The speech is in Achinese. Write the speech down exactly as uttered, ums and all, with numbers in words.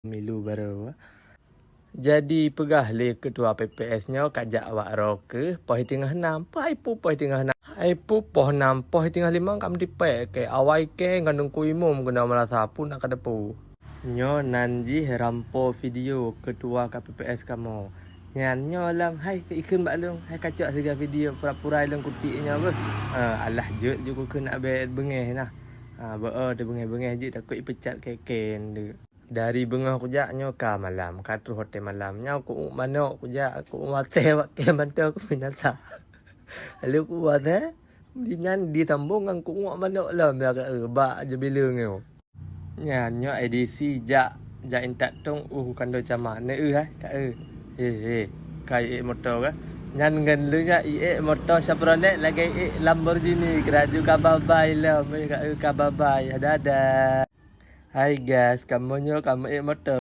Milu baroe. Jadi peugah lé ketua P P S nyoe ka jak awak droe keuh poh teungoh nam. Hai pu poh teungoh nam. Hai pu poh nam, poh teungoh limong ka meutipék kèe. Awai kèe ngon Teungku Imum keunoe madrasah, peue na ka teupeu. Nyoe nan jih rampo video ketua K P P S kamoe. Nyan nyoe lam hai keu ikheun bak lôn, hai kacok siga video pura-pura lôn kutiek nyoe beuh. Ah, alah jeuet ju kukheun nak bèe beungèh nah. Ah, beu teuk beungèh-beungèh jeuet takot ipeucat kèe-kèe ndeuk. Dari beungoh kujak nyoe ka malam, ka troh watèe malam. Nyoe kuuek manok kujak, kuuek watèe bak kèe mantong kubinasa. Lalu kuuek watèe, di nyan disambong ngon kuuek manok lom ya ka, eh, bak jeubile nyoe. Nyan nyoe edisi jak, jak intat tong uh kando cama. Ne eu hai, ka eu. He he. Ka ék moto ka. Nyan ngon lôn jak ék moto Chevrolet lagèe ék Lamborghini, keuraju ka babai lom, eh, ka eu ka babai. Dadah. Hai guys, kamoe nyoe kamoe ék moto.